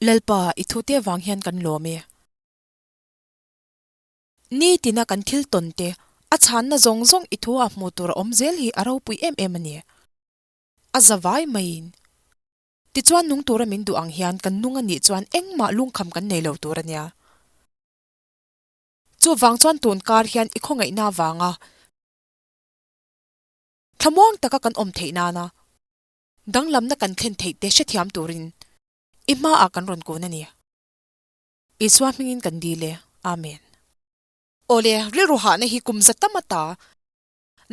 Lalpa, i thute avang hian kan lawm e. Nitina kan thil tawn te, a chhanna zawng zawng i thu ah hmuh tur a awm zel hi a ropui em em a ni. A za vai maiin. Tichuan nung tura min duh ang hian kan nung a nih chuan engmah lungkham kan nei lo tur a nia. Chuvang chuan tun kar hian i khawngaihna avanga thlamuang taka kan awm theih nana danglamna kan thlen theih te hrethiam turin i hmaah kan rawn kun a ni. Isua hmingin kan dil e. Amen. Awle, rilru hahna hi kum za tam ata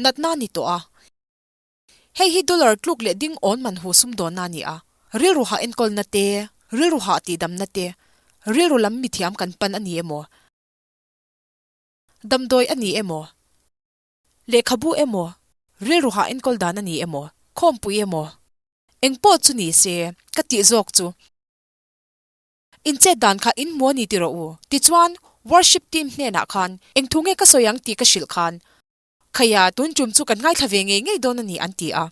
natna a ni tawh a. Hei hi dollar tluk leh ding awn man hu sumdawnna a ni a. Rilru hah enkawlna te, rilru hah tihdamna te, rilru lam mithiam kan pan a ni emaw, damdawi a ni emaw, lehkhabu emaw, rilru hah enkawl dan a ni emaw, khawmpui emaw, engpawh chu ni se, ka tih zawk chu. In chet dan kha in hmu a ni ti rawh u. Tichuan, worship team hnenah khan eng thu nge ka sawi ang tih ka hrilh khan, Khaia, tun tum chu kan ngaithla ve ngei ngei dawn a ni an ti a.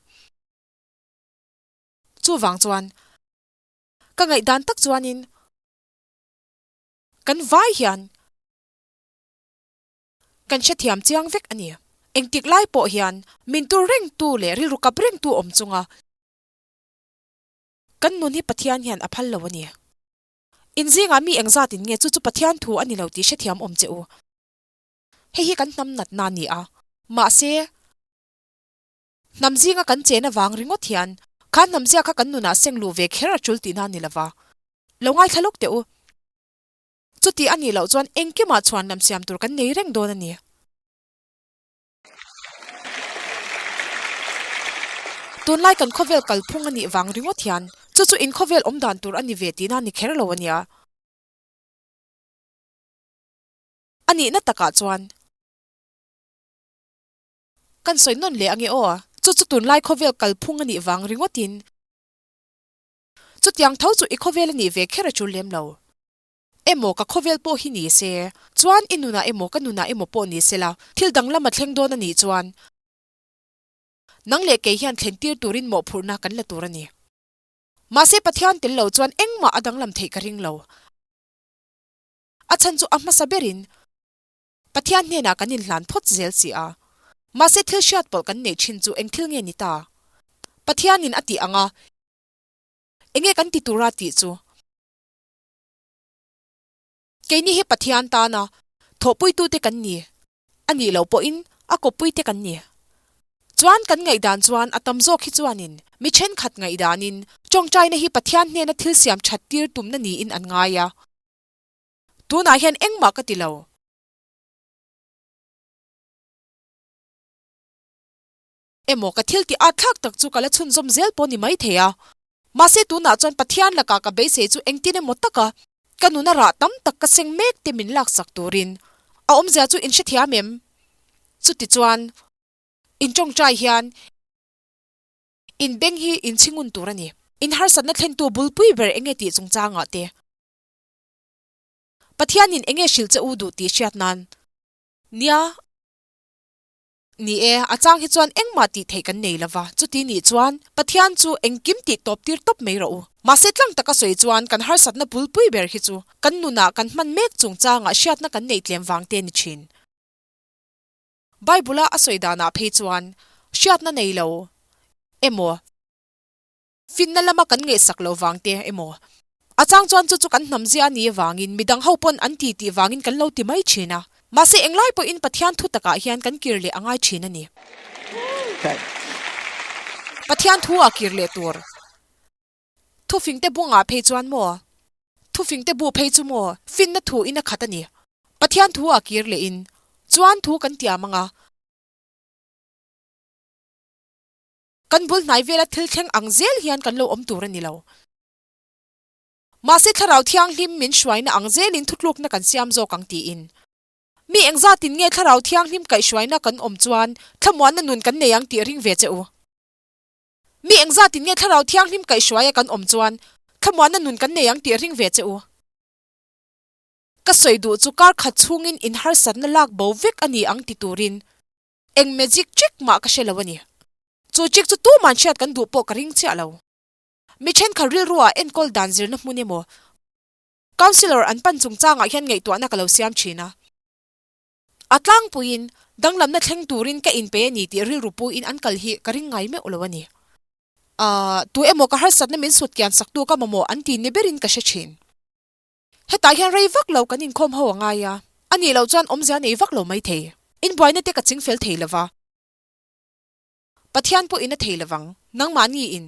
Chuvang chuan, ka ngaihdan tak chuanin kan vai hian kan hrethiam chiang vek a ni. Engtik lai pawh hian min tur rengtu leh rilru kap rengtu awm chunga kan nun hi Pathian hian a phal lo a ni. Inzingah mi engzatin nge chu chu Pathian thu a ni lo tih hrethiam awm che u. Hei hi kan hnam natna a ni a, mahse, hnam zinga kan chen avang ringawt hian kha hnamzia kha kan nunah seng luh ve kher a tul tihna a ni lova. Lo ngaithla lawk teh u. Chuti a nih loh chuan engkimah chhuan lam siam tur kan nei reng dawn a ni. Tunlai kan khawvel kalphung a nih vang ringawt hian chu chu in khawvel awm dan tur a ni ve tihna a ni kher lo a nia. A nihna takah chuan kan sawi nawn leh ange aw, chu chu tunlai khawvel kalphung a nih vang ringawtin chutiang tho chu i khawvel a nih ve kher a tul lem lo. Emaw ka khawvel pawh hi ni se, chuan i nunah emaw ka nunah emaw pawh ni sela thil danglam a thleng dawn a nih chuan nang leh kei hian thlen tir turin mawhphurhna kan la tur a ni. Mahse Pathian tel lo chuan engmah a danglam theih ka ring lo. A chhan chu a hmasa berin Pathian hnenah kan inhlan phawt zel si a. Mahse thil hriat pawlh kan neih thin chu eng thil nge ni ta? Pathianin a tih ang a, enge kan ti tura tih chu? Keini hi Pathian tana thawhpuitute kan ni a nih loh pawhin a kawppuite kan ni. Chuan kan ngaihdan chuan a tam zawk hi chuanin mi thenkhat ngaihdanin tawngtaina hi Pathian hnena thil siam that tir tumna niin an ngai a. Tunah hian engmah ka ti lo. Emaw ka thil tih at thlak tak chu ka la chhunzawm zel pawh ni mai thei a. Mahse tunah chuan Pathian lakah ka beisei chu engtin emaw taka ka nuna rah tam tak ka seng mek te min laksak turin a awmzia chu in hrethiam em? Chutichuan in tawngtai hian in beng hi in chhingun tur a ni. In harsatna thlentu bulpui ber enge tih chungchangah te. Pathianin enge hrilh che u duh tih hriat nan. Nia, ni e, a chang hi chuan engmah tih theih kan nei lova, chuti nih chuan Pathian chu engkim tih tawp tir tawp mai rawh u. Mahse tlang taka sawi chuan kan harsatna bulpui ber hi chu kan nunah kan hman mek chungchangah hriatna kan neih tlem vang te ni thin. Bible-a a sawi danah phei chuan hriatna nei lo emaw, Finna lama kan ngaihsak lo vang te emaw? A chang chuan chu chu kan hnam zia a ni avangin midang ho pawn an ti tih vangin kan lo ti mai thin a. Mahse englai pawhin Pathian thu takah hian kan kir leh a ngai thin a ni. Pathian thu ah kir leh tur. Thufingte bungah phei chuan maw? Thufingte bu phei chu maw? Finna thu in a khat a ni. Pathian thu ah kir leh in chuan thu kan tiam ang a. Kan bul hnai vela thil thleng ang zel hian kan lo awm tur a ni lo. Mahse Thlarau Thianghlim min hruaina ang zelin thutlukna kan siam zawk ang tiin. Mi engzatin nge Thlarau Thianghlim kaihhruaina kan awm chuan thlamuanna nun kan nei ang tih ring ve che u. Mi engzatin nge Thlarau Thianghlim kaihhruaia kan awm chuan thlamuanna nun kan nei ang tih ring ve che u. Ka sawi duh chu kar khat chhungin inharsatna lak bo vek a ni ang ti turin Eng magic trick mah ka hre lo a ni. Chu trick chu tuman hriat kan duh pawh ka ring chiah lo. Mi thenkhat rilruah enkawl dan zirna hmun emaw? Counsellor an pan chungchangah hian ngaihtuahna ka lo siam thin a. A tlangpuiin danglamna thleng turin ka inpe a ni tih rilru puiin an kal hi ka ring ngai meuh lo a ni. Ahh, tu emaw ka harsatna min sut kian saktu ka mamawh an ti ni berin ka hre thin. Hetah hian rei vak lo kan inkhawm ho a ngai a, a nih loh chuan awmzia nei vak lo mai thei. Inbuaina te ka chingfel thei lo va. Pathian pawhin a thei lo vang, nangmahni in.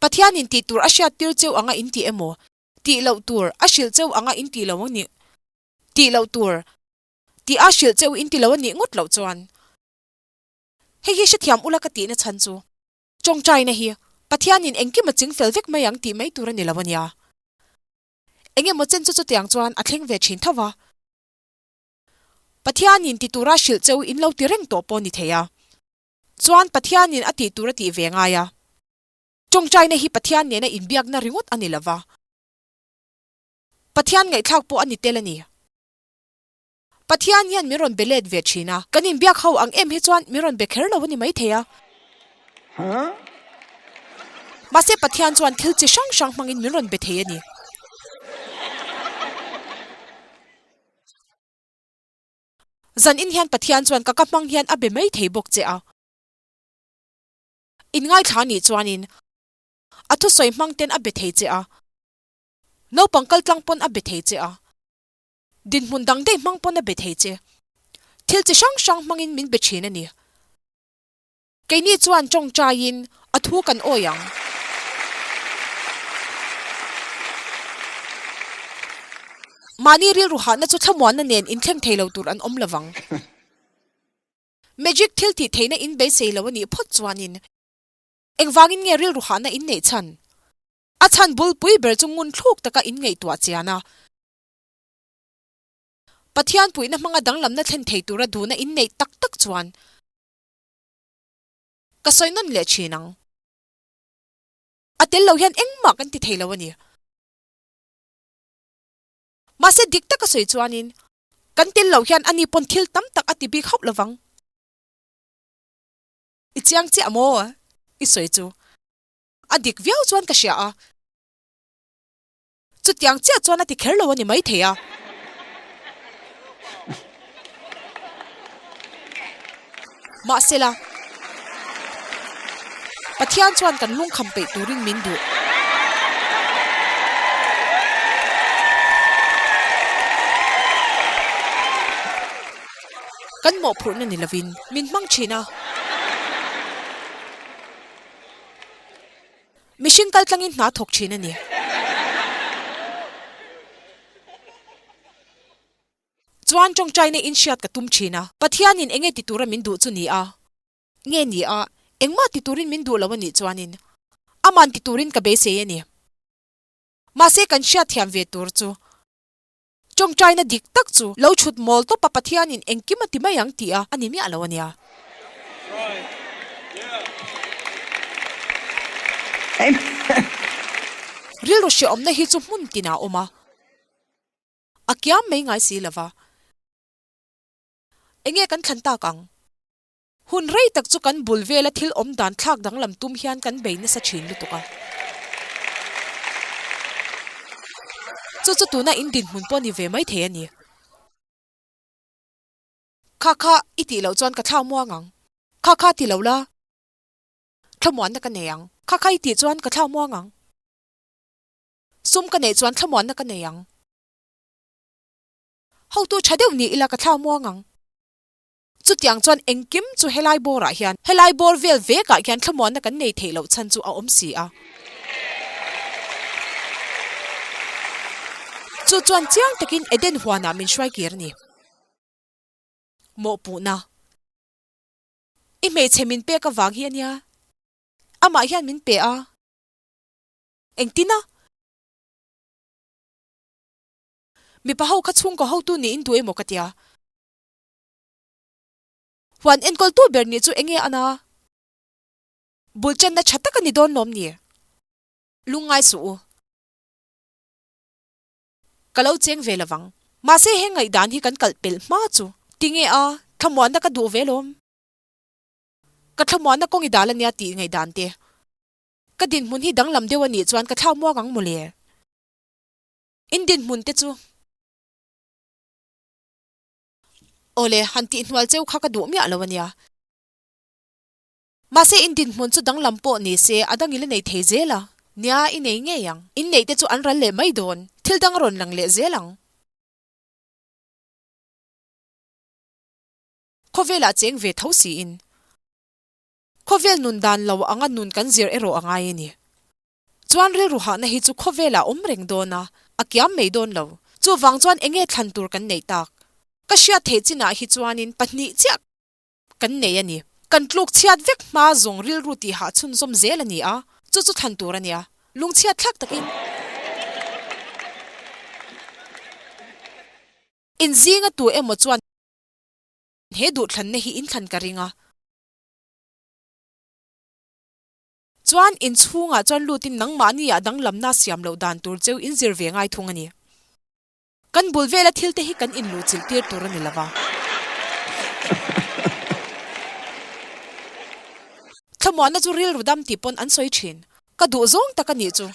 Pathianin tih tur a hriat tir cheu anga in ti emaw, tih loh tur a hrilh cheu anga in ti lo a nih, tih loh tur tih a hrilh cheu in ti lo a nih ngawt loh chuan. Hei hi hrethiam ula ka tihna chhan chu, tawngtaina hi Pathianin engkim a chingfel vek mai ang tih mai tur a ni lo a nia. Eng emaw chen chu chutiang chuan a thleng ve thin tho va. Pathianin ti tura hrilh cheu in lo ti reng tawh pawh ni thei a. Chuan Pathianin a tih tur a tih ve ngai a. Tawngtaina hi Pathian nena inbiakna ringawt a ni lo va. Pathian ngaihthlak pawh a ni tel a ni. Pathian hian min rawn be let ve thin a, kan inbiak ho ang em hi chuan min rawn be kher lo a ni maithei a. Mahse Pathian chuan thil chi hrang hrang hmangin min rawn be thei a ni. Zan in hian Pathian chuan ka ka hmang hian a be mai thei bawk che a. In ngaithla nih chuanin a thusawi hmang ten a be thei che a, naupang kaltlang pawn a be thei che a. Dinhmun dang daih hmang pawn a be thei che. Thil chi hrang hrang hmangin min be thin a ni. Keini chuan tawngtaiin a thu kan awi ang. Mahni rilru hahna chu thlamuanna nen inthleng thei lo tur an awm lo vang. Magic thil tih theihna in beisei lo a nih phawt chuanin engvangin nge rilru hahna in neih chhan? A chhan bulpui ber chu ngun thluk taka in ngaihtuah chian a. Pathian puihna hmanga danglamna thlen thei tura duhna in neih tak tak chuan ka sawi nawn leh thin ang. A tel lo hian engmah kan ti thei lo a ni. Mahse dik taka sawi chuanin kan tel lo hian ani pawn thil tam tak a ti bik hauh lovang. I chiang chiah maw? I sawi chu a dik viau chuan ka hria a. Chutiang chiah chuan a ti kher lo a ni maithei a. Mahsela, Pathian chuan kan lungkham peih turin min duh. Kan mawhphurhna ni lovin min hmang thin a. Mihring kal tlangin hna thawk thin a ni. Chuan tawngtaina in hriat ka tum thin a. Pathianin enge ti tura min duh chu ni a? Nge ni a, engmah ti turin min duh lo a nih chuanin aman ti turin ka beisei a ni. Mahse kan hriat thiam ve tur chu Tawngtaina dik tak chu lo chhut mawl tawp a Pathianin engkim a ti mai ang tih a a ni miah lo a nia. Rilru hrehawmna hi chu hmun tinah a awm a, a kiam mai ngai si lova. Enge kan thlan tak ang? Hun rei tak chu kan bul vela thil awm dan thlak danglam tum hian kan bei nasa thin lutuk a. Chu chu tuna in dinhmun pawh ni ve mai thei a ni. Kha kha i tih loh chuan ka thlau muang ang. Kha kha ti lo la, thlamuanna ka nei ang. Kha kha i tih chuan ka thlau muang ang. Sum ka neih chuan thlamuanna ka nei ang. Hotu tha deuh ni ila ka thlau muang ang. Chutiang chuan engkim chu helai bawrah hian, helai bawr vel vekah hian thlamuanna kan nei theih loh chhan chu a awm si a. Chu chuan chiang takin Eden huanah min hruai kir a ni. Mawhpuhna. I hmeichhe min pek avang hi a nia. Amah hian min pe a. Engtin a? Mipa ho kha chhungkaw hotu niin duh emaw ka tia. Huan enkawltu ber nih chu enge a na? Bul chenna tha tak a ni dawn lawm ni? Lungngai suh u. Ka lo cheng ve lovang. Mahse he ngaihdan hi kan kalh pelh hma chu. Tinge a, thlamuanna ka duh ve lawm. Ka thlamuanna kawng i dal ania tih ngaihdan te. Ka dinhmun hi danglam deuh a nih chuan ka thlau muang ang mawle. In dinhmun te chu. Awle, han tihhnual cheu kha ka duh miah lo a nia. Mahse in dinhmun chu danglam pawh ni se a dang i la nei thei zel a. Nia, i nei ngei ang. Inneih te chu an ral leh mai dawn. Thil dang a rawn lang leh zel ang. Khawvelah cheng ve tho siin. Khawvel nun dan lo anga nun kan zir erawh a ngai a ni. Chuan rilru hahna hi chu khawvelah a awm reng dawn a, a kiam mai dawn lo. Chuvang chuan enge thlan tur kan neih tak? Ka hriat theih chinah hi chuanin pahnih chiah kan nei a ni. Kan tluk chhiat vek hma zawng rilru tihah chhunzawm zel a ni a, chu chu thlan tur a nia. Lungchhiat thlak takin. Inzinga tu emaw chuan he duhthlanna hi inthlan ka ring a. Chuan inchhungah chuan lutin nangmahni ah danglamna siam loh dan tur cheu in zir ve ngai thung a ni. Kan bul vela thil te hi kan inluhchilh tir tur a ni lova. Thlamuanna chu rilru dam tih pawn an sawi thin. Ka duh zawng tak a nih chu,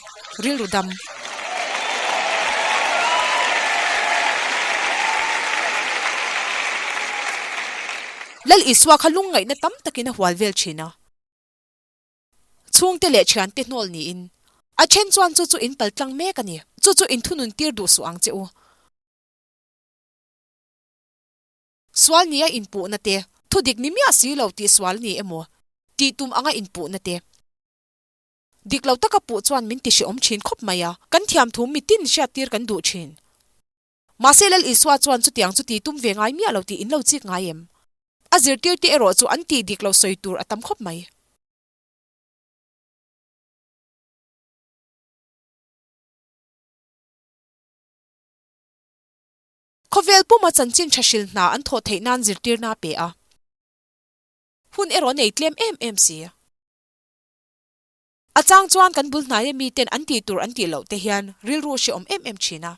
rilru dam. Lal Isua kha lungngaihna tam takin a hual vel thin a. Chhungte leh thiante hnawl niin a then chuan chu chu in pal tlang mek a ni. Chu chu in thunun tir duh suh ang che u. Sual nia inpuhna te, thu dik ni miah si lo tih sual ni emaw tih tum anga inpuhna te. Dik lo taka puh chuan min ti hrehawm thin khawp mai a, kan thiamthu mitin hriattir kan duh thin. Mahse Lal Isua chuan chutiang chu ti tum ve ngai miah lo tih in lo chik ngai em? A zirtirte erawh chu an tih dik lo sawi tur a tam khawp mai. Khawvel puma chanchin tha hril hna an thawh theih nan zirtirna a pe a. Hun erawh nei tlem em em si. A chang chuan kan bul hnaia miten an tih tur an tih loh te hian rilru a hrehawm em em thin a.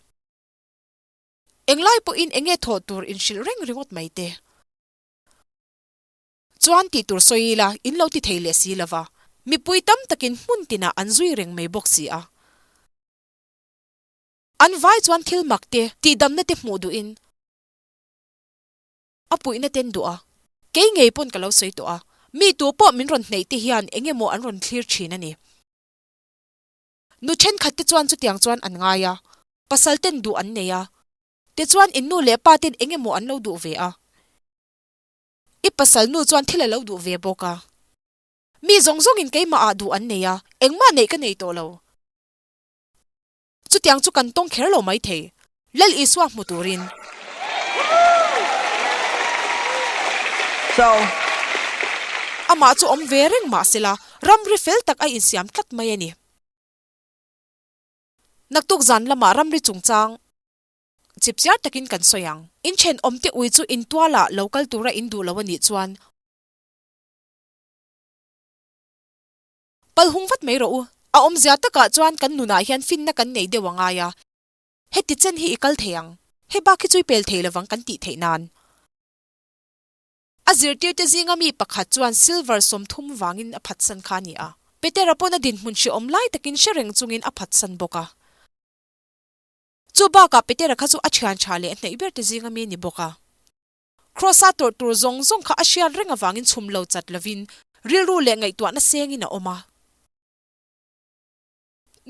Englai pawhin enge thawh tur inhrilh reng ringawt mai te. Chuan tih tur sawi ila in lo ti thei leh si lova, mipui tam takin hmun tinah an zui reng mai bawk si a. An vai chuan thil mak te, tihdamna te hmuh duhin a puihna ten duh a. Kei ngei pawn ka lo sawi tawh a, mi tu pawh min rawn hneih te hian eng emaw an rawn thlir thin a ni. Nu thenkhat te chuan chutiang chuan an ngai a, pasal ten duh an nei a, tichuan in nu leh pa ten eng emaw an lo duh ve a. I pasal nu chuan thil a lo duh ve bawk a. Mi zawng zawngin keimah ah duh an nei a, engmah neih ka nei tawh lo. Chutiang chu kan tawng kher lo mai thei, Lal Isua hmu turin. So. Amah chu awm ve reng mah sela, ramri fel tak a insiam tlat mai a ni. Naktuk zan lamah ramri chungchang chipchiar takin kan sawi ang. In thenawmte ui chu intualah lo kal tura in duh lo a nih chuan, Pal hung vat mai rawh u. A awmzia takah chuan kan nunah hian finna kan nei deuh a ngai a, heti chen hi i kal thei ang, hei bak hi chu i pel thei lovang kan tih theih nan. A zirtirte zinga mi pakhat chuan silver 30 vangin a phatsan kha a ni a, Petera pawn a dinhmun hrehawm lai takin hre reng chungin a phatsan bawk a. Chu bakah Petera kha chu a thian tha leh a hnaih berte zinga mi a ni bawk a. Kraws-a tawrh tur zawng zawng kha a hriat reng avangin chhum lo chat lovin rilru leh ngaihtuahna sengin a awm a.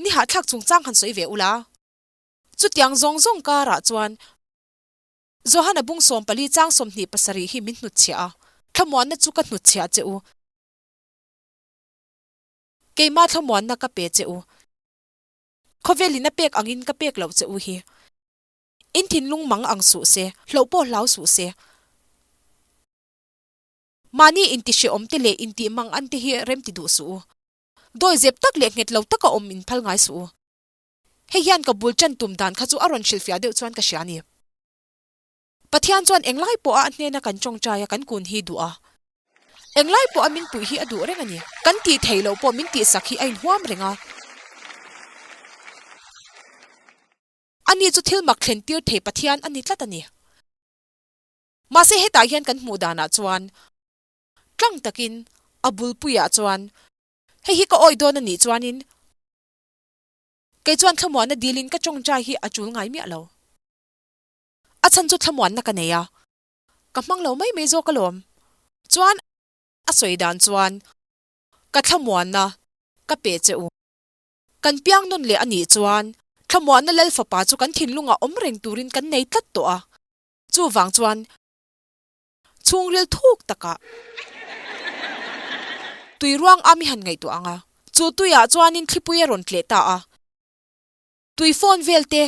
Ni hahthlak chungchang han sawi ve ula. Chutiang zawng zawng karah chuan Johana bung 14 chang 27 hi min hnutchhiah a, Thlamuanna chu ka hnutchhiah che u. Keimah thlamuanna ka pe che u. Khawvelin a pek angin ka pek loh che u hi. In thinlung mang ang suh se, hloh pawh hlau suh se. Mahni intihrehawm te leh intih mang an te hi rem ti duh suh u. Dawi zep tak leh nghet lo taka awm in phal ngai suh u. Hei hian ka bul tan tum dan kha chu a rawn hrilhfiah deuh chuan ka hria a ni. Pathian chuan englai pawha a hnena kan tawngtai a kan kun hi duh a. Englai pawha min puih hi a duh reng a ni. Kan tih theih loh pawh min tihsak hi a inhuam reng a. Ani chu thil mak thlen tir thei Pathian a ni tlat a ni. Mahse hetah hian kan hmuh danah chuan tlang takin a bulpuiah chuan hei hi ka awih dawn a nih chuanin. Kei chuan thlamuanna dilin ka tawngtai hi a tul ngai miah lo. A chhan chu thlamuanna ka nei a, ka hmang lo mai mai zawk alawm. Chuan a sawi dan chuan ka thlamuanna ka pe che u. Kan piang nawn leh a nih chuan thlamuanna Lal Fapa chu kan thinlungah awm reng turin kan nei tlat tawh a. Chuvang chuan chhungril thuk takah tui ruang a mi han ngaihtuah ang a, chu tuiah chuanin thlipui a rawn tleh ta a. Tui phone vel te,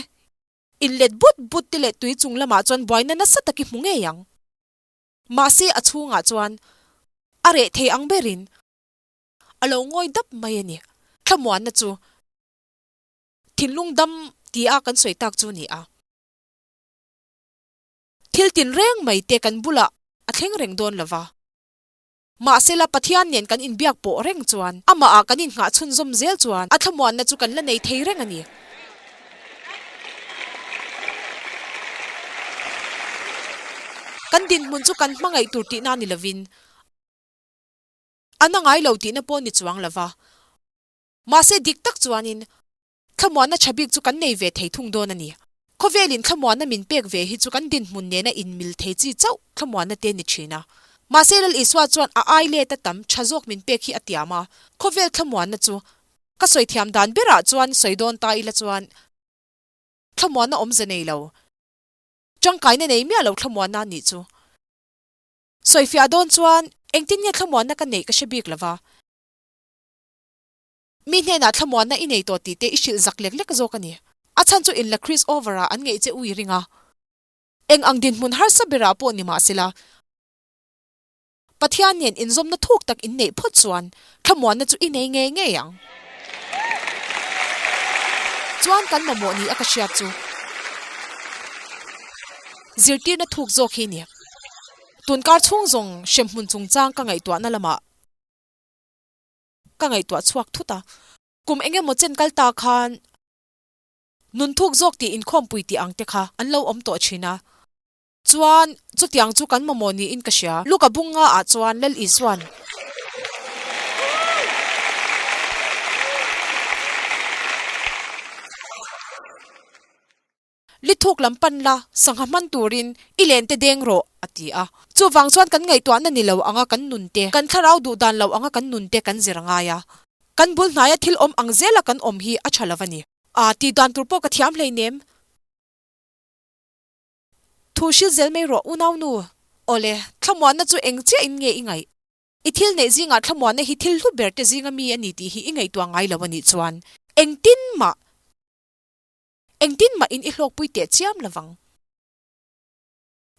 inlet but but te leh tui chung lamah chuan buaina nasa tak i hmu ngei ang. Mahse a chhungah chuan a reh thei ang berin a lo ngawi dap mai a ni. Thlamuanna chu thinlung dam tia kan sawi tak chu ni a. Thil tinreng mai te kan bulah a thleng reng dawn lo va. Mahsela Pathian nen kan inbiak pawh reng chuan amahah kan innghah chhunzawm zel chuan a thlamuanna chu kan la nei thei reng a ni. Kan dinhmun chu kan hmangaih tur tihna ni lovin a na ngai lo tihna pawh ni chuang lo va. Mahse dik tak chuanin Thlamuanna tha bik chu kan nei ve thei thung dawn a ni. Khawvelin thlamuanna min pek ve hi chu kan dinhmun nena inmil thei chi chauh thlamuanna te ni thin a. Mahse Lal Isua chuan a ai let a tam tha zawk min pek hi a tiam a. Khawvel thlamuanna chu ka sawi thiam dan berah chuan sawi dawn ta ila chuan thlamuanna awmze nei lo, tangkaina nei miah lo thlamuanna a nih chu. Sawifiah dawn chuan engtin nge thlamuanna ka neih ka hre bik lova. Mi hnenah thlamuanna i nei tawh tih te i hrilh zak lek lek zawk a ni. A chhan chu inla Chris over ah an ngeih che ui ring a. Eng ang dinhmun harsa berah pawh ni mahsela, Pathian nen inzawmna thuk tak in neih phawt chuan thlamuanna chu i nei ngei ngei ang. Chuan kan mamawh ni a ka hriat chu zirtirna thuk zawk hi ni. Tunkar chhung zawng hremhmun chungchang ka ngaihtuahna lamah, Ka ngaihtuah chhuak thut a, kum eng emaw chen kal ta khan nun thuk zawk tih inkhawmpui tih ang te kha an lo awm tawh thin a, chuan chutiang chu kan mamawh niin ka hria. Luka bunga ah chuan Lal Isua'n. Li thuk lam pan la, sangha hman turin i len te deng rawh, a ti a. Chuvang chuan kan ngaihtuahna ni lo anga kan nun te, kan thlarau duh dan lo anga kan nun te kan zir a ngai a. Kan bul hnaia thil awm ang zela kan awm hi a tha lo a ni. A tih dan tur pawh ka thiam hleinem. Thu hril zel mai rawh, unaunu. Awle, thlamuanna chu eng chiahin nge i ngaih? I thil neih zingah thlamuanna hi thil hlu ber te zinga mi a ni tih hi i ngaihtuah ngai lo a nih chuan engtin mah Engtin mah in i hlawkpui teh chiam lovang.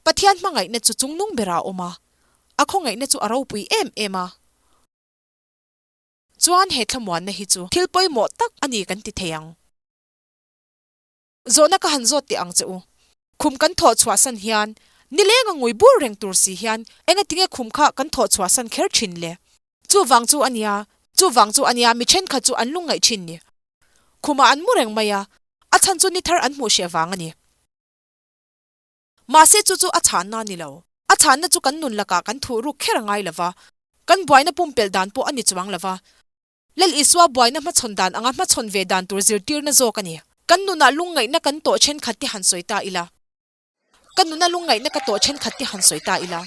Pathian hmangaihna chu chungnung berah a awm a, a khawngaihna chu a ropui em em a. Chuan he thlamuanna hi chu thil pawimawh tak a ni kan ti thei ang. Zawhna ka han zawt teh ang che u. Khum kan thawh chhuahsan hian nileng a ngui bur reng tur si hian engatinge khum kha kan thawh chhuahsan kher thin le? Chuvang chu a nia, chuvang chu a nia mi thenkhat chu an lungngaih thin ni. Khumah an mu reng mai a, a chhan chu ni thar an hmuh hreh vang a ni. Mahse chu chu a chhanna a ni lo. A chhanna chu kan nun lakah kan thuh ruk kher a ngai lo va, kan buaina pumpelh dan pawh a ni chuang lo va. Lal Isua buaina hmachhawn dan anga hmachhawn ve dan tur zirtirna zawk a ni. Kan nunah lungngaihna kan tawh thenkhat te han sawi ta ila. Ka nuna lungngaihna ka tawh thenkhat te han sawi ta ila.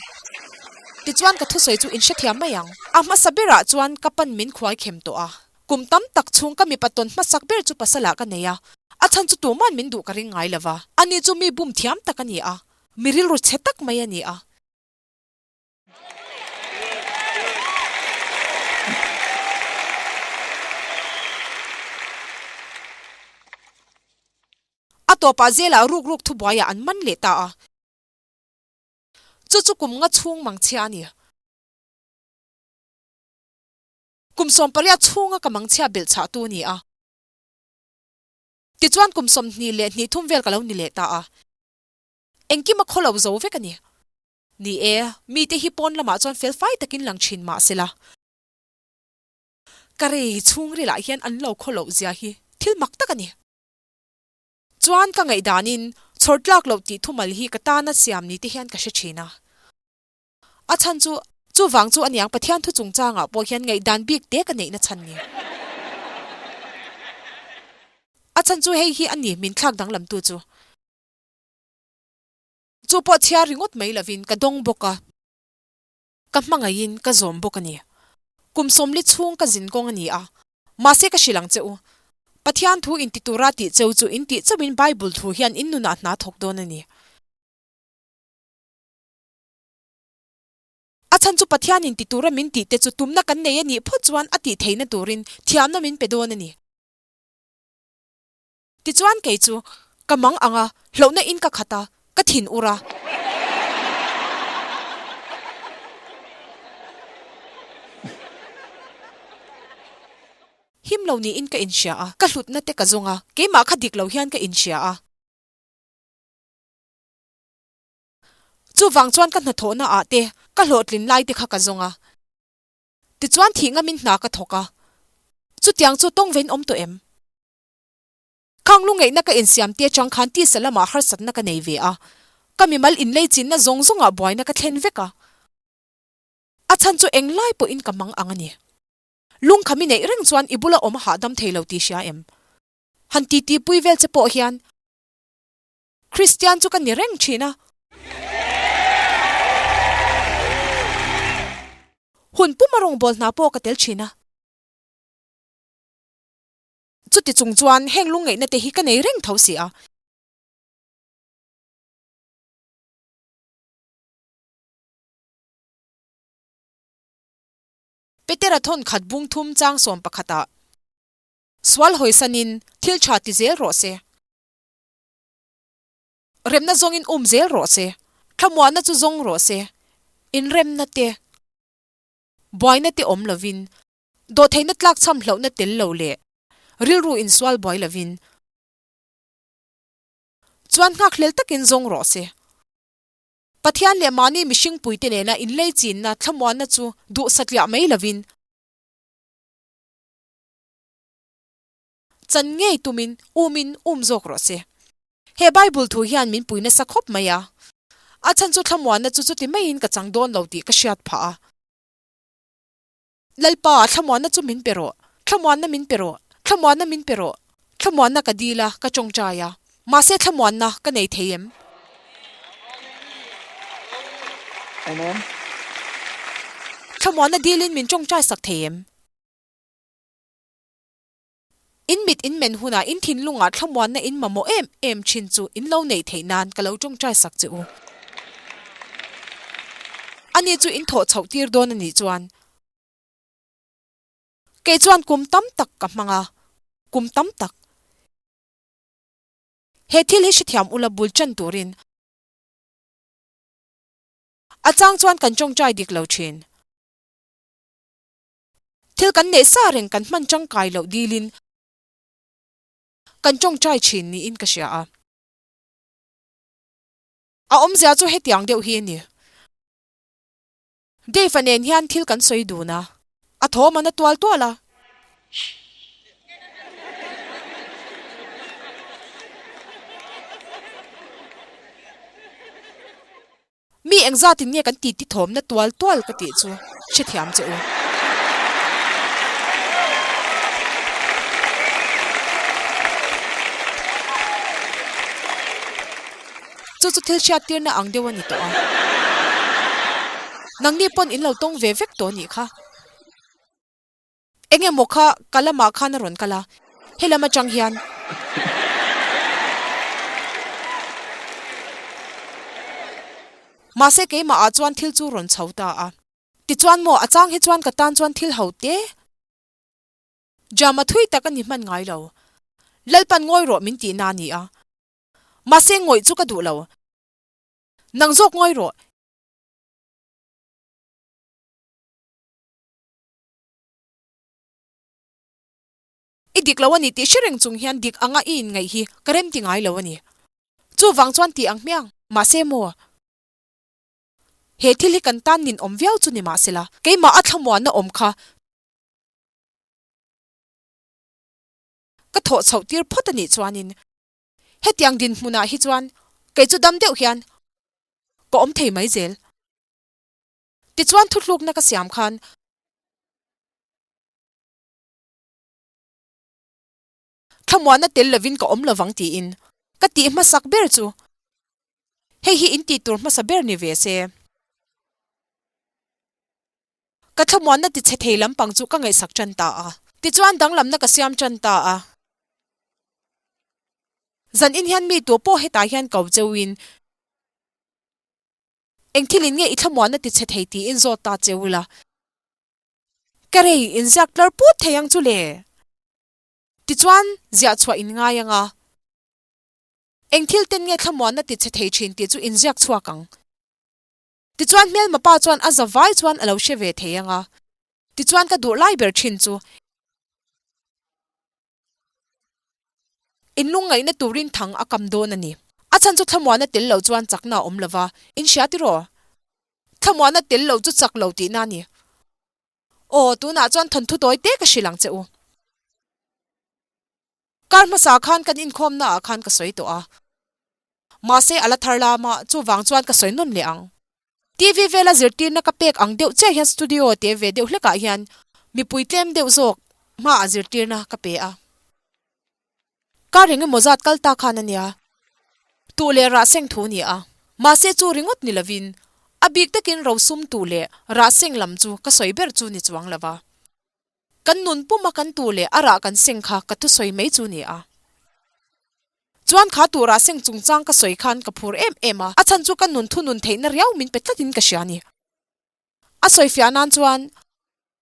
Tichuan ka thusawi chu in hrethiam mai ang. A hmasa berah chuan ka pan min khuai khem tawh a. Kum tam tak chhung ka mipa tawn hmasak ber chu pasalah ka nei a. A chhan chu tuman min duh ka ring ngai lova. Ani chu mi bum thiam tak a ni a. Mi rilru chhe tak mai a ni a. A tawpah zelah ruk ruk thubuaiah an man leh ta a. Chu chu kum nga chhung mangchhia a ni. Kum 18 chhunga ka mangchhia belh chhahtu a ni a. Tichuan kum 22 thum vel ka lo ni leh ta a. Engkim a khaw lo zo vek a ni. Ni e, mite hi pawn lamah chuan fel fai takin lang thin mah sela. Ka rei chhungrilah hian an lo khaw loh zia hi thil mak tak a ni. Chuan ka ngaihdanin chhawr tlak loh tih thumal hi ka tana siam ni te hian ka hre thin a. A chhan chu, chuvang chu aniang Pathian thu chungchangah pawh hian ngaihdan bik te ka neihna chhan ni. A chhan chu hei hi a ni min thlak danglamtu chu. Chu pawh chhiar ringawt mai lovin ka dawng bawk a, ka hmangaihin ka zawm bawk a ni. Kum sawmli chhung ka zin kawng a ni a, mahse ka hrilh ang che u. Pathian thu inti tura tih cheu chu intih chauhin Bible thu hian in nunah hna thawk dawn a ni. A chhan chu Pathianin ti tura min tih te chu tumna kan nei a nih phawt chuan a tih theihna turin thiamna min pe dawn a ni. Tichuan kei chu ka mang ang a, hlauhna in ka khat a, ka thin ur a. Him lo niin ka inhria a, ka hlutna te ka zawng a, keimah kha dik lo hian ka inhria a. Chuvang chuan ka hnathawhna ah te ka hlawhtlin lai te kha ka zawng a. Tichuan thih ngamin hna ka thawk a. Chutiang chu tawng vein awm tawh em? Khang lungngeihna ka insiam te atang khan tisa lamah harsatna ka nei ve a. Ka mimal inlei chinna zawng zawngah buaina ka thlen vek a. A chhan chu englai pawhin ka mang ang a ni. Lungkham i neih reng chuan i bula awm a hahdam thei lo tih hria em? Han titi pui vel che pawh hian Kristian chu ka ni reng thin a. Hun puma rawngbâwl hna pawh ka tel thin a. Chuti chung chuan heng lungngaihna te hi ka nei reng tho si a. Petera thawn khat bung thum chang 11 ah sual hawisanin thil tha ti zel rawh se. Remna zawngin um zel rawh se. Thlamuahna chu zawng rawh se. Inremna te, buaina te awm lovin, dawhtheihna tlakchham hlauhna tel lo leh rilru insual buai lovin chuan nghakhlel takin zawng rawh se. Pathian leh mahni mihringpuite nena inlei chinna thlamuahna chu duh satliah mai lovin, Chan ngei tumin umin um zawk rawh se. He Bible thu hian min pui nasa khawp mai a. A chhan chu thlamuanna chu chuti maiin ka chang dawn lo tih ka hriat phah a. Lalpa, thlamuanna chu min pe rawh. Thlamuanna min pe rawh. Thlamuanna min pe rawh. Thlamuanna ka dil a, ka tawngtai a. Mahse thlamuanna ka nei thei em? Amen. Thlamuanna dilin min tawngtai sak thei em? In mit in men hunah in thinlungah thlamuanna in mamawh em em thin chu in lo neih theih nan ka lo tawngtai sak che u. Ani chu in thawh chhoh tir dawn a nih chuan kei chuan kum tam tak ka hmang a, kum tam tak. He thil hi hrethiam ula bul tan turin a chang chuan kan tawngtai dik lo thin. Thil kan neih sa reng kan hman tangkai loh dilin kan tawngtai thin niin ka hria a. A awmzia chu hetiang deuh hi a ni. Dave-a nen hian thil kan sawi dun a, a thawm a na tual tual a. Mi engzatin nge kan titi thawmna tual tual ka tih chu hrethiam che u. Chu chu thil hriattirna ang deuh a ni tawh a. Nangni pawn in lo tawng ve vek tawh a nih kha. Eng emaw kha ka lamah khan a rawn kal a, helam atang hian. Mahse keimah ah chuan thil chu rawn chho ta a. Tichuan maw a chang hi chuan ka tan chuan thil ho te jam a thui tak a ni hman ngai lo. Lalpan ngawi rawh min tihna a ni a. Mahse ngawih chu ka duh lo. Nang zawk ngawi rawh. I dik lo a ni tih hre reng chung hian dik anga i inngaih hi ka rem ti ngai lo a ni. Chuvang chuan tih ang hmiang, mahse maw? He thil hi kan tan nin awm viau chu ni mahsela, keimah a thlamuanna awm kha ka thawh chhoh tir phawt a nih chuanin hetiang dinhmunah hi chuan kei chu dam deuh hian ka awm thei mai zel. Tichuan thutlukna ka siam khan Thlamuanna tel lovin ka awm lovang tiin ka tih hmasak ber chu hei hi in tih tur hmasa ber ni ve se. Ka thlamuanna ti chhe thei lampang chu ka ngaihsak tan ta a. Tichuan danglamna ka siam tan ta a. Zan in hian mi tu pawh hetah hian ko cheuin eng thilin nge i thlamuanna ti chhe thei tiin zawt ta cheu ila. Ka rei inziak tlar put thei ang chu le. Tichuan ziah chhuah in ngai ang a. Eng thil ten nge thlamuanna ti chhe thei thin tih chu inziak chhuak ang. Tichuan hmelma pa chuan a za vai chuan a lo hre ve thei ang a. Tichuan ka duh lai ber thin chu. Inlungngaihna turin thang a kam dawn a ni. A chhan chu thlamuanna tel lo chuan chakna a awm lo va, in hria tiraw? Thlamuanna tel lo chu chak lo tihna a ni. Aw, tunah chuan thawnthu tawi te ka hrilh ang che u. Kar hmasa khan kan inkhawmna ah khan ka sawi tawh a. Mahse a la thar lam a, chuvang chuan ka sawi nawn leh ang. TV vela zirtirna ka pek ang deuh chiah hian studio te ve deuh hlekah hian mipui tlem deuh zawk hmaah zirtirna ka pe a. Kar engemaw zat kal ta khan a nia. Tuh leh rah seng thu ni a. Mahse chu ringawt ni lovin a bik takin rosum tuh leh rah seng lam chu ka sawi ber chu ni chuang lova. Kan nun puma kan tuh leh a rah kan seng kha ka thusawi mai chu ni a. Chuan kha tur ah seng chungchang ka sawi khan ka phur em em a, a chhan chu ka nun thunun theihna riau min pe tlatin ka hria a ni. A sawi fiah nan chuan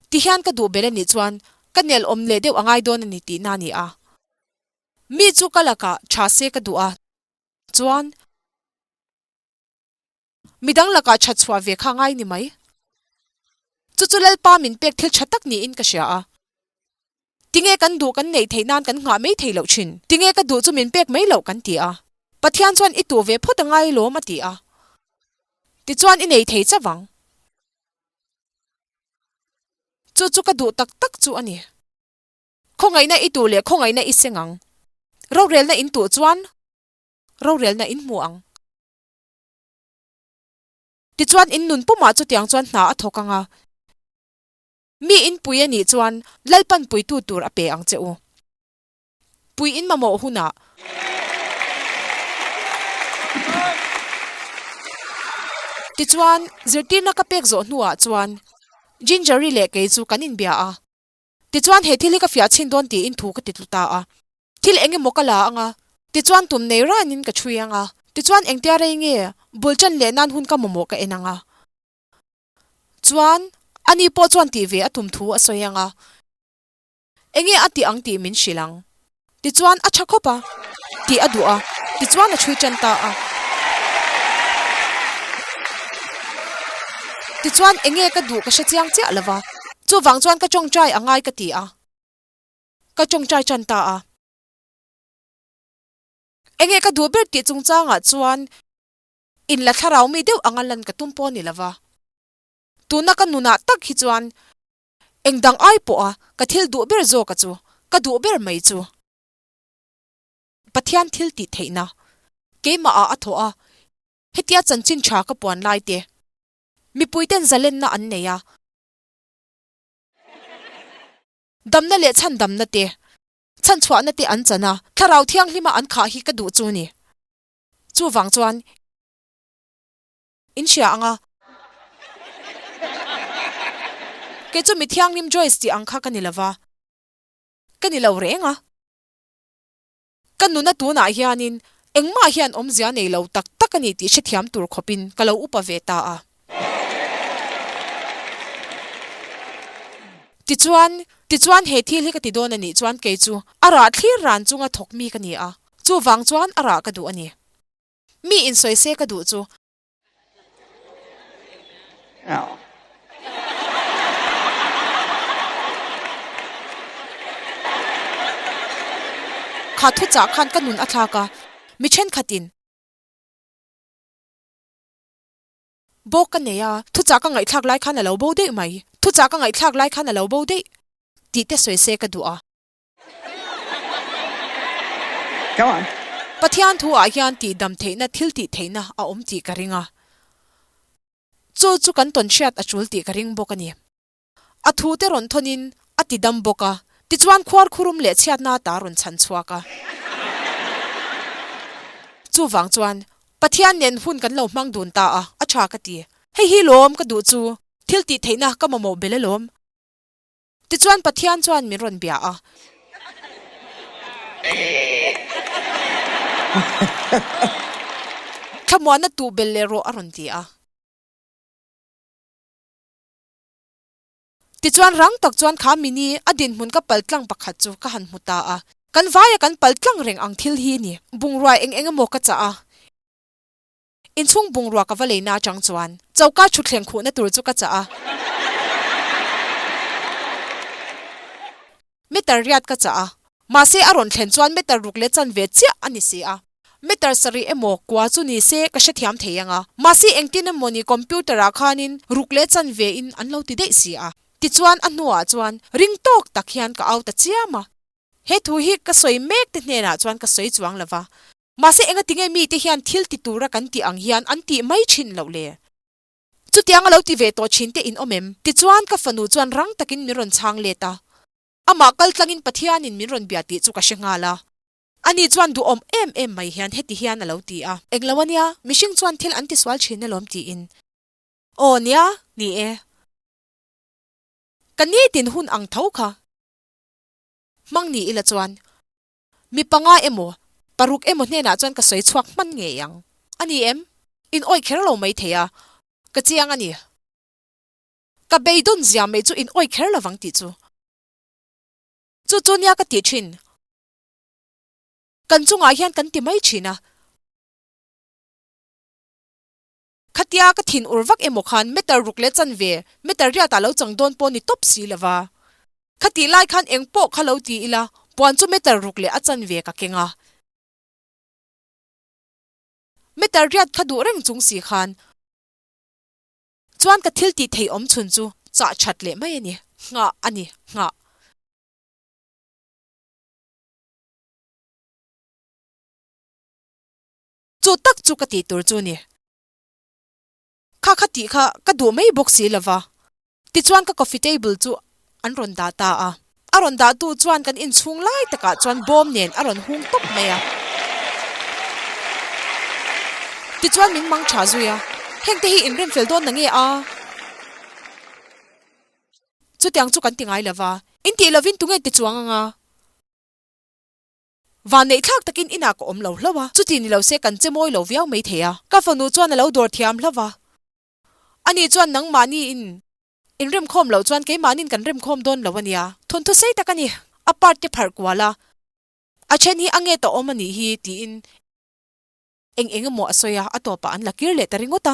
ti hian ka duh bel a nih chuan ka nel awm leh deuh a ngai dawn a ni tihna a ni a. Mi chu ka lakah tha se ka duh a, chuan midang lakah that chhuah ve kha ngai ni mai. Chu chu Lalpa min pek thil tha tak niin ka hria a. Tinge kan duh kan neih theih nan kan nghah mai thei loh thin? Tinge ka duh chu min pek mai loh kan ti a. Pathian chuan i tuh ve phawt a ngai lawm a ti a. Tichuan i nei thei chauh ang. Chu chu ka duh tak tak chu a ni. Khawngaihna i tuh leh khawngaihna i seng ang. Rorelna in tuh chuan rorelna in hmu ang. Tichuan in nun pumah chutiang chuan hna a thawk ang a. Mi in pui a nih chuan Lalpan puitu tur a pe ang che u. Pui in mamawh hunah. Tichuan, zirtirna ka pek zawh hnuah chuan Gingery leh kei chu kan inbia a. Tichuan, he thil hi ka fiah chhin dawn tiin thu ka ti tlu ta a. Thil eng emaw ka la ang a, tichuan tum nei ranin ka chhui ang a. Tichuan, engtia rei nge bul ṭan leh nan hun ka mamawh ka en ang a. Chuan, ani pawh chuan tih ve a tum thu a sawi ang a, enge a tih ang tih min hrilh ang. Tichuan, a tha khawp a, tih a duh a, tichuan a chhui tan ta a. Tichuan, enge ka duh ka hre chiang chiah lo va, chuvang chuan ka tawngtai a ngai ka ti a, ka tawngtai tan ta a. Enge ka duh ber tih chungchangah chuan In la thlarau mi deuh anga lan ka tum pawh a ni lova. Tuna ka nunah tak hi chuan eng dang ai pawha ka thil duh ber zawka chu ka duh ber mai chu Pathian thil tih theihna keimahah a thawh a, hetia chanchin tha ka puan lai te mipuiten zalenna an nei a, damna leh chhandamna te, chhanchhuahna te an chan a, thlarau thianghlima an khah hi ka duh chu ni. Chuvang chuan in hria ang a. Kei chu mi thianghlim Joyce tih ang kha ka ni lo va, ka ni lo reng a. Ka nuna tunah hianin engmah hian awmzia nei lo tak tak a ni tih hrethiam tur khawpin ka lo upa ve ta a. Tichuan, tichuan he thil hi ka ti dawn a nih chuan kei chu a rah thlir ran chunga thawk mi ka ni a. Chuvang chuan a rah ka duh a ni. Mi insawi se ka duh chu. Kha thuchah khan ka nun a thlak a, mi thenkhatin. Bo ka nei a, thuchah ka ngaihthlak lai khan a lo bo daih mai. Thuchah ka ngaihthlak lai khan a lo bo daih tih te sawi se ka duh a. Come on. Pathian thu ah hian tih dam theihna thil tih theihna a awm tih ka ring a. Chu chu kan tawn hriat a tul tih ka ring bawk a ni. A thu te rawn thawn in a ti dam bawk a. Tichuan khuarkhurum leh chhiatna ta rawn chhan chhuak a. Chuvang chuan Pathian nen hun kan lo hmang dun ta a, a tha ka ti. Hei hi lawm ka duh chu, thil tih theihna ka mamawh bel alawm. Tichuan Pathian chuan min rawn bia a. Thlamuanna tuh bel leh rawh a rawn ti a. Tichuan rang tak chuan kha mini a dinhmun ka pal tlang pakhat chu ka han hmu ta a. Kan vaia kan pal tlang reng ang thil hi ni. Bungrua eng eng emaw ka chah a. Inchhung bungrua ka va leina atang chuan choka thutthleng khuhna tur chu ka chah a. Meter riat ka chah a, mahse a rawn thlen chuan meter ruk leh chanve chiah a ni si a. Meter sarih emaw kua chu ni se ka hrethiam thei ang a, mahse engtin emaw ni computer ah khanin ruk leh chanve in an lo ti daih si a. Tichuan a hnuah chuan ring tawk tak hian ka au ta chiam a. He thu hi ka sawi mek te hnenah chuan ka sawi chuang lo va, mahse engatinge mite hian thil ti tura kan tih ang hian an tih mai thin loh le? Chutiang a lo ti ve tawh thin te in awm em? Tichuan ka fanu chuan rang takin min rawn chhang let a. Amah kal tlangin Pathianin min rawn bia tih chu ka hre nghal a. Ani chuan duhawm em em mai hian heti hian a lo ti a. Englo a nia, mihring chuan thil an tisual thin alawm tiin. Aw nia, ni e. Ka nitin hun ang tho kha. Hmang ni ila chuan mi panga emaw, paruk emaw hnenah chuan ka sawi chhuak hman ngei ang. A ni em? In awih kher lo mai thei a, ka chiang a ni. Ka beidawn zia mai chu in awih kher lo vang tih chu. Chu chu nia ka tih thin. Kan chungah hian kan ti mai thin a. Khatia ka thin ur vak emaw khan meter ruk leh chanve, meter riatah lo chang dawn pawh ni tawp si lova. Khatih lai khan eng pawh kha lo ti ila, puan chu meter ruk leh a chanve ka keng a. Meter riat kha duh reng chung si khan chuan ka thil tih theih awm chhun chu chah that leh mai a ni, nghah a ni, nghah. Chu tak chu ka tih tur chu ni. Kha kha tih kha ka duh mai bawk si lo va. Tichuan ka coffee table chu an rawn dah ta a. A rawn dah tu chuan kan inchhung lai takah chuan bawm nen a rawn hung tawp mai a. Tichuan min mang tha zui a, Hengte hi in remfel dawn na nge a? Chutiang chu kan ti ngai lo va. In tih lovin tunge ti chuang anga? Vanneih thlak takin inah ka awm lo hlauh a, chuti ni lo se kan che mawi lo viau mai thei a. Ka fanu chuan a lo dawr thiam hlauh a. Ani chuan nangmahni in inremkhawm loh chuan keimahniin kan remkhawm dawn lo a nia. Thawnthu sei tak a ni. A part te pharh kual a, a then hi a nge tawh awm a nih hi tiin eng eng emaw a sawi a, a tawpah an la kir leh ta ringawt a.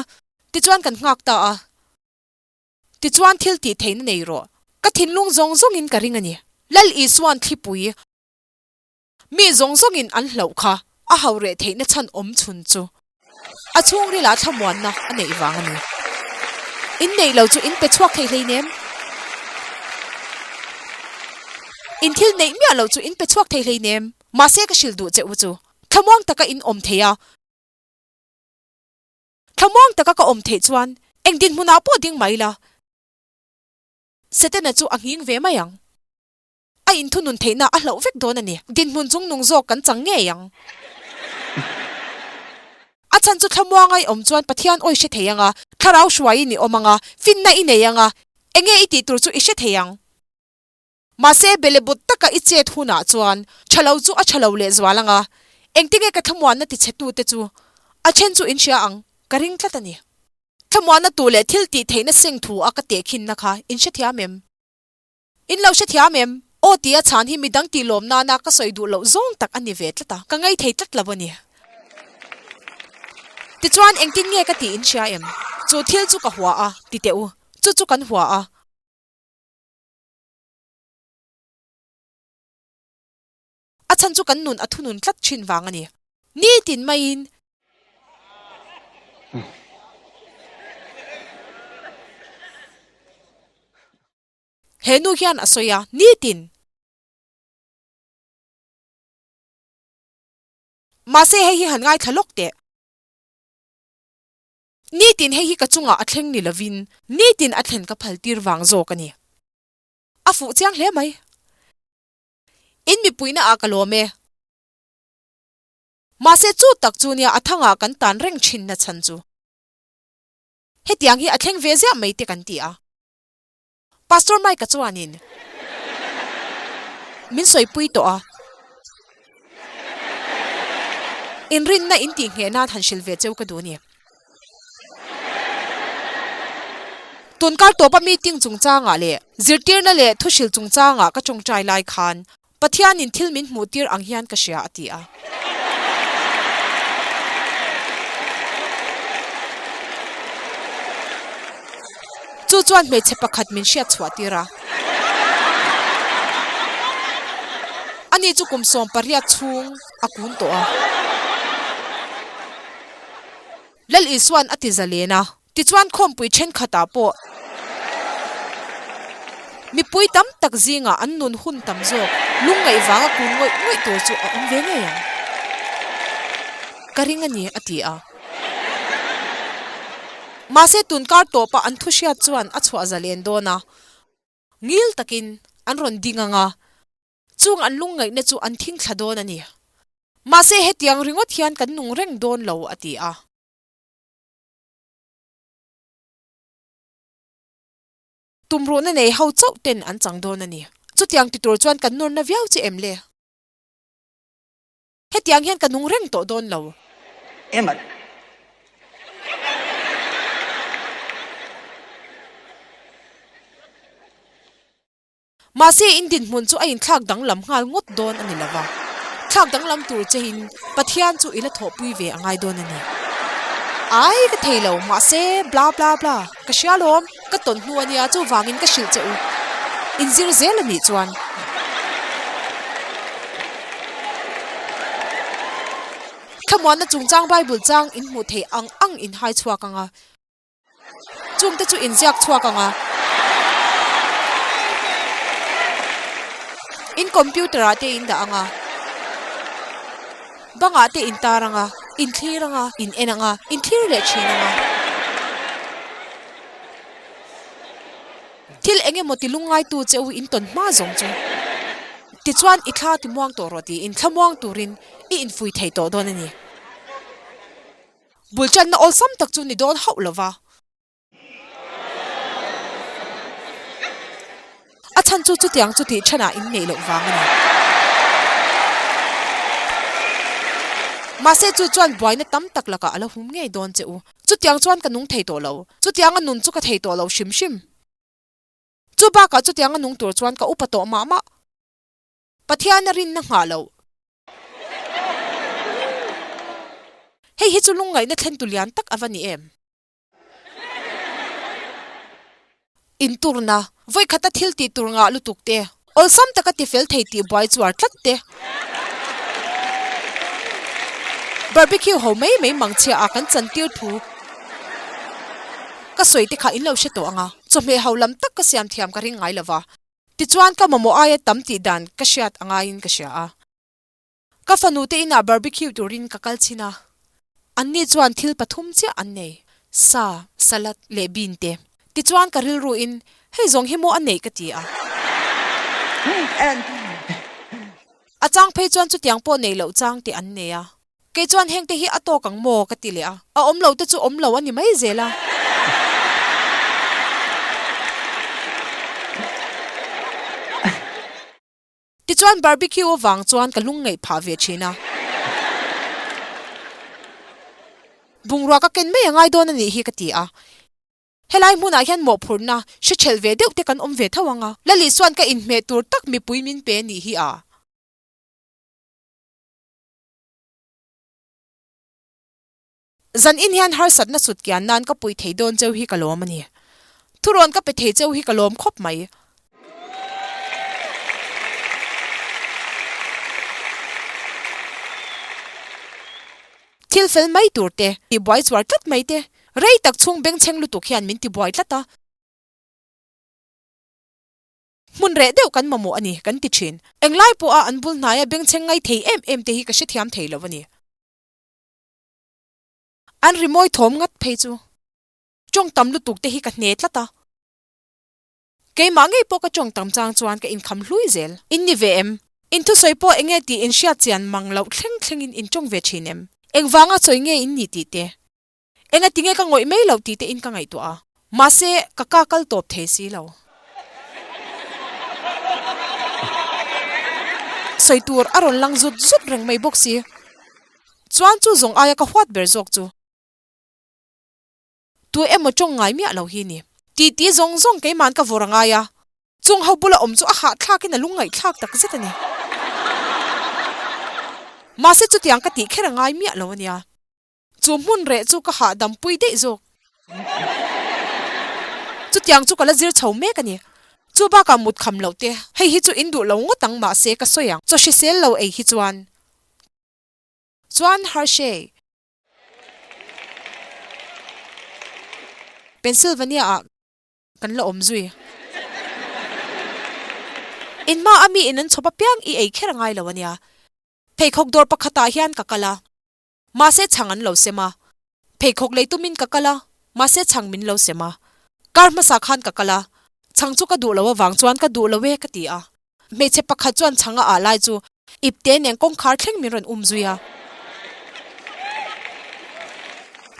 Tichuan kan nghak ta a. Tichuan thil tih theihna nei rawh. Ka thinlung zawng zawngin ka ring a ni. Lal Isua'n thlipui Mi zawng zawngin an hlauh kha a hau reh theihna chhan awm chhun chu a chhungrilah thlamuanna a neih vang a ni. In neih lo chu in pe chhuak thei hleinem. In thil neih miah loh chu in pe chhuak thei hleinem. Mahse ka hrilh duh che u chu thlamuang taka in awm thei a. Thlamuang taka ka awm theih chuan eng dinhmunah pawh ding mai la, Setana chu a nghing ve mai ang. A inthunun theihna a hlauh vek dawn a ni. Dinhmun chung nung zawk kan chang ngei ang. A chhan chu thlamuanga i awm chuan Pathian awi hre thei ang a, thlarau hruaiin i awm ang a, finna i nei ang a, enge i tih tur chu i hre thei ang. Mahse, belebut taka i chet hunah chuan tha lo chu a tha lo lehzual ang a, engtinge ka thlamuanna tichhetute chu a then chu in hria ang, ka ring tlat a ni. Thlamuanna tu leh thil tih theihna seng thu a ka tehkhinna kha in hrethiam em? In lo hrethiam em? Aw tia chhan hi midang tih lawm nana ka sawi duh loh zawng tak a ni ve tlat a, ka ngei thei tlat lo a ni. Tichuan engtin nge ka tih in hria em? Chu thil chu ka hua a, ti teh u. Chu chu kan hua a. A chhan chu kan nun a thunun tlat thin vang a ni. Nitin maiin. He nu hian a sawi a, nitin. Mahse hei hi han ngaithla lawk teh. Nitin hei hi ka chungah a thleng ni lovin nitin a thlen ka phal tir vang zawk a ni. A fuh chiang hle mai. In mipuina ah ka lawm e. Mahse chu tak chu nia a thangah kan tan reng thin na chhan chu. Hetiang hi a thleng ve ziah mai te kan ti a. Pastor Mike-a chuanin min sawipui tawh a. Inrinna in tih ngheh nan han hrilh ve cheu ka duh a ni. Tunkar tawpa meeting chungchangah leh zirtirna leh thuhrilh chungchangah ka tawngtai lai khan Pathianin thil min hmuh tir ang hian ka hria a ti a. Chu chuan hmeichhe pakhat min hriat chhuah tir a. Ani chu kum 18 chhung a kun tawh a. Lal Isua'n a ti zalen a. Tichuan khawmpui thenkhatah pawh mipui tam tak zingah an nun hun tam zawk lungngaih vanga kun ngawih ngawih tur chu a awm ve ngei ang. Ka ring a ni, a ti a. Mahse tunkar tawpa an thu hriat chuan a chhuah zalen dawn a, ngil takin an rawn ding ang a, chung an lungngaihna chu an thing thla dawn a ni. Mahse hetiang ringawt hian kan nung reng dawn lo, a ti a. Tumruhna nei ho chauh ten an chang dawn a ni. Chutiang ti tur chuan kan nawrna viau che em le? Hetiang hian ka nung reng tawh dawn lo. Emma. Mahse, in dinhmun chu a inthlak danglam nghal ngawt dawn a ni lo va. Thlak danglam tur chein Pathian chu i la thawhpui ve a ngai dawn a ni. Ai, ka thei lo, mahse, bla bla bla, ka hria lawm, ka tawn hnu a nia, chuvangin ka hrilh che u. Inzir zel a nih chuan. Thlamuanna chungchang Bible chang in hmuh theih ang ang in hai chhuak ang a. Chungte chu inziak chhuak ang a. In computer ah te in dah ang a. Bangah te in tar ang a, in thlir ang a, in en ang a, in thlir leh thin ang a. Thil eng emaw ti lungngaitu che u in tawn hma zawng chu. Tichuan i thla ti muang tawh rawh tiin thlamuang turin i infui thei tawh dawn a ni. Bul tanna awlsam tak chu ni dawn hauh lo va. A chhan chu chutiang chu tih thanah in neih loh vang a ni. Mahse chu chuan buaina tam tak lakah a la hum ngei dawn che u. Chutiang chuan ka nung thei tawh lo. Chutianga nun chu ka thei tawh lo hrim hrim. Chu bakah chutianga nung tur chuan ka upa tawh mah mah. Pathian a rinna nghah loh. Hei hi chu lungngaihna thlentu lian tak a va ni em? Inturna, vawikhata thil tih tur ngah lutuk te, awlsam taka tifel thei tih buai chuar tlat te, barbecue ho mai mai mangchhia ah kan chantir thu ka sawi te kha in lo hre tawh ang a, chawhmeh ho lam tak ka siam thiam ka ring ngai lo va. Tichuan ka mamawh aia tam tih dan ka hriat a ngaiin ka hria a. Ka fanu te inah barbecue turin ka kal chhin a. Anni chuan thil pathum chiah an nei, sa, salad leh bean te. Tichuan ka rilruin hei zawng hi maw a neih ka ti a. A chang phei chuan chutiang pawh neih loh chang te an nei a. Kei chuan hengte hi a tawk ang maw ka ti leh a, a awm lo te chu awm lo a ni mai zel a. Tichuan barbecue avang chuan ka lung ngaih phah ve thin a. Bungrua ka ken mai a ngai dawn a nih hi ka ti a. Helai hmunah hian mawhphurhna hre thelh ve deuh te kan awm ve tho ang a. Lali chuan ka inhmeh tur tak mipui min pe a nih hi a. Zan in hian harsatna sut kian nan ka pui thei dawn cheu hi ka lawm a ni. Thurawn ka pe thei cheu hi ka lawm khawp mai. Thil fel mai tur te, tibuai chuar tlat mai te, rei tak chhung bengchheng lutuk hian min tibuai tlat a. Hmun reh deuh kan mamawh a ni, kan ti thin. Englai pawha an bul hnaia bengchheng ngai thei em em te hi ka hrethiam thei lo a ni. An rimawi thawm ngat phei chu tawng tam lutuk te hi ka hne tlat a. Keimah ngei pawh ka tawng tam chang chuan ka inkham hlui zel. In ni ve em? In thusawi pawh enge tih in hriat chian mang loh thleng thlengin in tawng ve thin em? Engvanga sawi nge in nih tih te? Enga tinge ka ngawih mai loh tih te in ka ngaihtuah a. Mahse, ka ka kal tawp thei si lo. Sawi tur a rawn lang zut zut reng mai bawk si. Chuan chu zawng aia ka huat ber zawk chu. Tu emaw tawng ngai miah lo hi ni. Titi zawng zawng keima'n ka vawr a ngai a, chung ho bula awm chu a hahthlakin a lungngaihthlak tak zet a ni. Mahse chutiang ka tih kher a ngai miah lo a nia. Chu hmun reh chu ka hahdam pui daih zawk. Chutiang chu ka la zir chho mek a ni. Chu bakah mut kham loh te, hei hi chu in duh lo ngawt ang mahse ka sawi ang. Chaw hrisel lo ei hi chuan. Chuan Hershey. Pennsylvania ah kan la awm zui. In hma a mi in an chhawp apiang i ei kher a ngai lo a nia. Pheikhawk dawr pakhat ah hian ka kal a. Mahse chhang an lo sem a. Pheikhawk lei tumin ka kal a, mahse chhang min lo sem a. Kar hmasa khan ka kal a, chhang chu ka duh lo avang chuan ka duh lo e ka ti a. Hmeichhe pakhat chuan chhang a ah lai chu ipte nen kawngkhar thleng min rawn um zui a.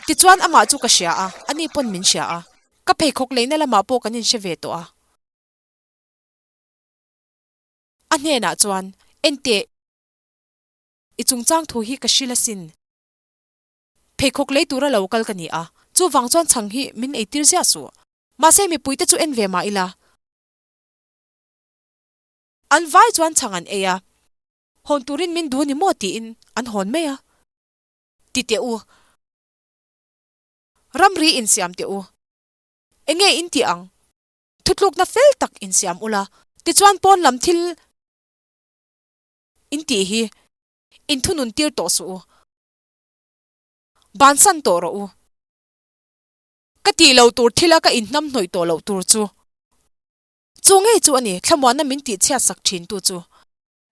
Tichuan amah chu ka hria a, ani pawn min hria a. Ka pheikhawk leina lamah pawh kan inhre ve tawh a. A hnenah chuan, Enteh, i chungchang thu hi ka hrilh asin. Pheikhawk lei tura lo kal ka ni a, chuvang chuan chhang hi min eitir ziah suh. Mahse mipuite chu en ve mah ila. An vai chuan chhang an ei a, hawn turin min duh ni maw tiin an hawn mai a. Ti teh u. Ramri insiam teh u. Enge in tih ang? Thutlukna fel tak insiam ula, tichuan pawn lam thil in tih hi in thunun tir tawh suh u. Bansan tawh rawh u. Ka tih loh tur thila ka inhnamhnawih tawh loh tur chu. Chu ngei chu a ni, thlamuanna min tihchhiat sak thintu chu.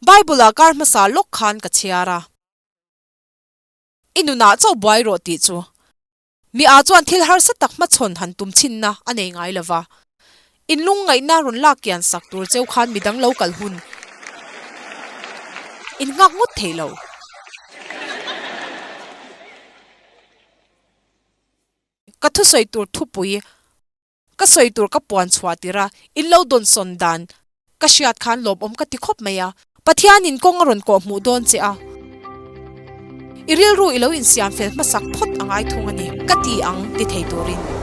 Bible-ah kar hmasa lawk khan ka chhiar a. I nunah chauh buai rawh tih chu. Mi a chuan thil harsa tak hmachhawn han tum chhinna a nei ngai lo va. In lungngaihna rawn lak kian sak tur cheu khan midang lo kal hun in nghak ngawt thei lo. Ka thusawi tur thupui Ka sawi tur ka puan chhuah tir a, in lo dawnsawn dan ka hriat khan lawmawm ka ti khawp mai a. Pathianin kawng a rawn kawh hmuh dawn che a, i rilru i lo insiam fel hmasak phawt a ngai thung a ni, ka ti ang ti thei turin.